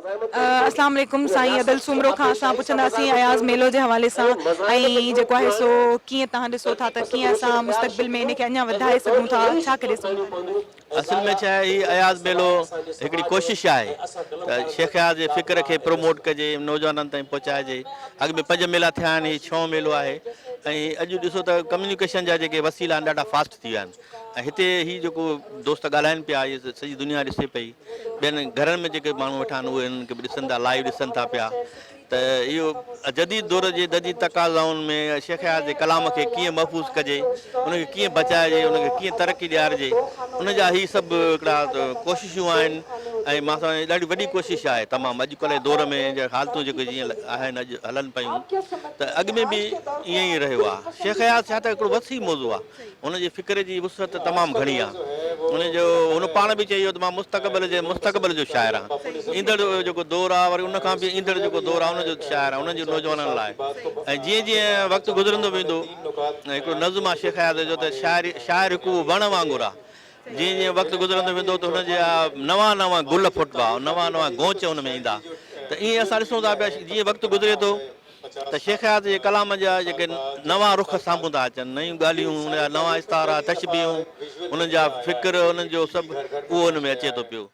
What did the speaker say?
اسلام عليڪم سائين ادل سومرو کان اسان پڇنداسين اياز ميلو جي حوالي سان ۽ جيڪو آهي سو ڪيئن توهان ڏسو ٿا ته ڪيئن اسان مستقبل ۾ ان کي اڃا وڌائي سگهون ٿا ڇا ڪري سگهون ٿا. اصل ۾ ڇا آهي هي اياز ميلو هڪڙي ڪوشش آهي ته شيخ اياز جي فڪر کي پروموٽ ڪجي نوجوانن تائين پهچائجي اڳ ۾ پنج ميلا ٿيا آهن هي ڇهون ميلو آهي ۽ اڄ ڏسو ته ڪميونيڪيشن جا جيڪي وسيلا آهن ڏاڍا فاسٽ ٿي ويا آهن ۽ هتي هي جيڪو دوست ڳالهائن پيا اهي سڄي دنيا ڏسي پئي ٻين گهرن ۾ جيڪي ماڻهو ويٺا آهن اهي انهن کي به ڏسن ٿا لائيو ڏسن ٿا پيا ته اهو جديد دور جي جديد تقاضائن ۾ شيخ اياز جي ڪلام کي ڪيئن محفوظ ڪجي ان کي ڪيئن بچائجي ان کي ڪيئن ترقي ڏيارجي ان جا هي سڀ هڪڙا ڪوششون آهن ۽ مان سمجهان ڏاڍي وڏي ڪوشش آهي تمام اڄڪلهه جي دور ۾ جا حالتون جيڪي جيئن آهن اڄ هلن پيون ته اڳ ۾ به ائين ئي رهيو آهي شيخ اياز ڇا ته هڪڙو وسيع موضوع آهي هن جي فڪر جي وسعت تمام گهڻي آهي. هن جو هن پاڻ به چيو ته مان مستقبل جي مستقبل جو شاعر آهيان. ايندڙ جيڪو دور آهي وري ان کان به ايندڙ جيڪو دور آهي ان جو شاعر آهيان، انهن جي نوجوانن لاء ۽ جيئن جيئن وقت گذرندو ويندو ۽ هڪڙو نظم آهي شيخ اياز جو ته شاعر شاعر هڪ وڻ وانگر آهي. جيئن جيئن وقت گذرندو ويندو ته هن جا نوان نوان گل ڦٽبا، نوان نوان گونچ ان ۾ ايندا ته ائين اسان ڏسون ٿا پيا جيئن وقت گذري ٿو ته شيخ اياز جي ڪلام جا جيڪي نوان رخ سامهون ٿا اچن، نيون ڳالهيون، ان جا نوان استعارا، تشبيهون، انهن جا فڪر، انهن جو سڀ اهو ان ۾ اچي ٿو پيو.